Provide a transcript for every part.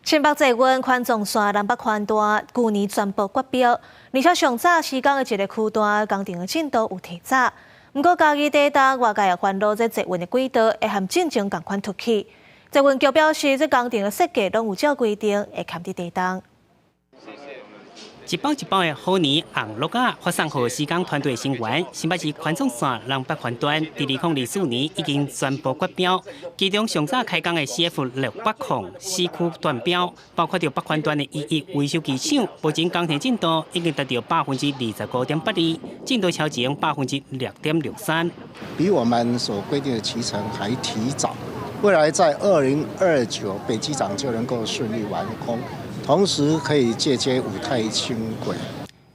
新北捷運環狀線南北環段舊年全部決標，而且上早施工的一个區段工程的進度有提早。毋過嘉義地動，外界也煩惱這捷運的軌道會和進前仝款凸起。捷運局表示，這工程的設計攏有照規定，會堪佇地動。一包一包的好泥紅碌仔，發送予施工團隊成員。新北市環狀線南北環段，佇2024年已經全部決標，其中上早開工的 CF 600-4區段標，包括著北環段的一一維修機廠，目前工程進度已經達到25.82%，進度超前6.63%。比我們所規定的期程還提早，未來在2029北機場就能夠順利完工。同時可以借接武泰輕軌。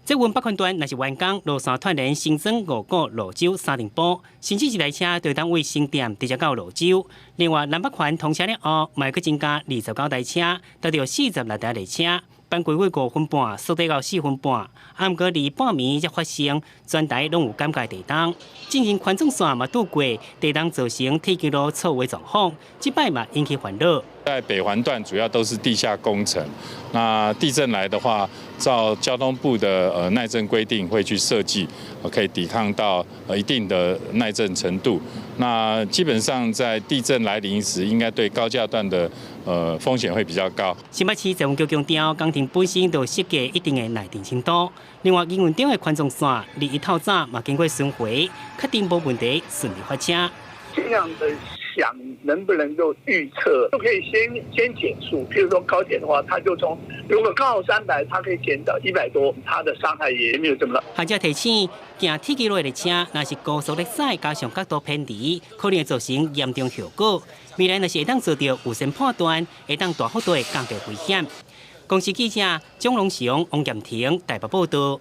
捷運北環段若是完工，路線串聯新莊、五股、蘆洲三重埔，甚至一台車就當對新店直接到蘆洲。另外，南北環通車了後，嘛會閣增加29台車，達到46台列車。班規為5分半，縮短到4分半。啊，毋過離半暝才發生，全台攏有感覺地動。進前環狀線嘛拄過地動造成鐵橋路錯位狀況，這擺嘛引起煩惱。在北環段主要都是地下工程，那地震來的話，照交通部的耐震規定會去設計，可以抵抗到一定的耐震程度。那基本上在地震來臨時，應該對高架段的風險會比較高。新北市捷運局強調，工程本身就設計一定的耐震程度。另外，營運中的環狀線禮一透早嘛經過巡迴，確定無問題，順利發車。盡量的想能不能夠預測，都可以先減速。譬如說高鐵的話，它就從如果剛好300，它可以減到100多，它的傷害也沒有這麼大。學者提醒，行鐵軌路的列車，若是高速咧駛，加上角度偏離，可能會造成嚴重後果。未來若是會當做著預先判斷，會當大幅度的降低危險。公視記者張龍祥、王建廷台北報道。